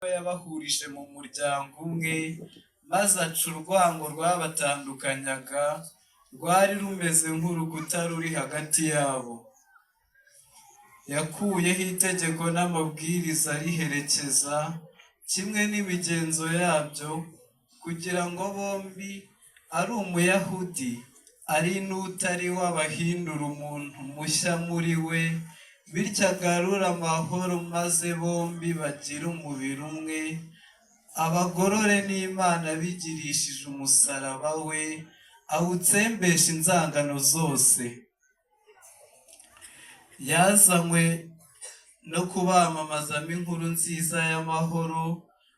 Yabahurije mu muryango umwe, maze aca urwango rwabatandukanyaga, rwari rumeze nk'urukuta ruri hagati yabo. Yakuyeho itegeko n'amabwiriza ariherekeza, kimwe n'imigenzo yabyo, kugira ngo bombi, ari Umuyahudi, ari n'utari we abahindure umuntu mushya muri we, bityo agarure amahoro maze bombi bagire umubiri umwe, abagorore n'Imana bigirishije umusaraba we, awutsembesha inzangano zose. Yazanywe no kubamamazamo inkuru nziza y'amahoro,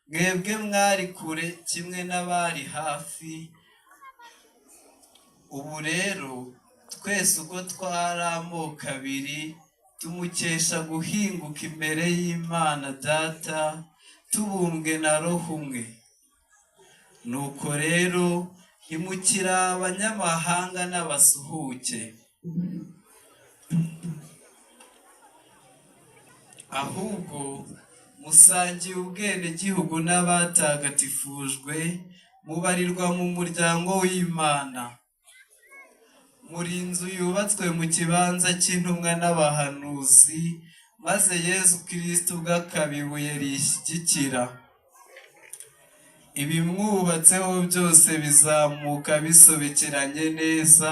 mwebwe mwari kure kimwe n'abari hafi. Ubu rero twese uko twari amoko abiri, tumukesha guhinguka imbere y'Imana Data, tubumbwe na Roho umwe. Nuko rero ntimukiri abanyamahanga n'abasuhuke, ahubwo musangiye ubwenegihugu n'abatagatifujwe, mubarirwa mu muryango w'Imana. Muri inzu yubatswe mu kibanza cy'intumwa n'abahanuzi, maze Yezu Kristo ubwe akaba ibuye rishyigikira. Ibimwubatseho byose bizamuka bisobekeranye neza,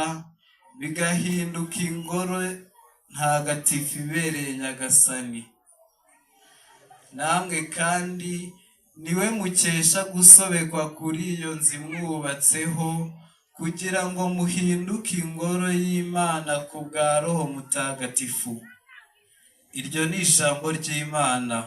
bigahinduka ingoro ntagatifu ibereye Nyagasani. Namwe kandi ni we mukesha gusobekwa kuri iyo nzu imwubatseho, kugira ngo muhinduke ingoro y'Imana ku bwa Roho Mutagatifu. Iryo ni ijambo ry'Imana.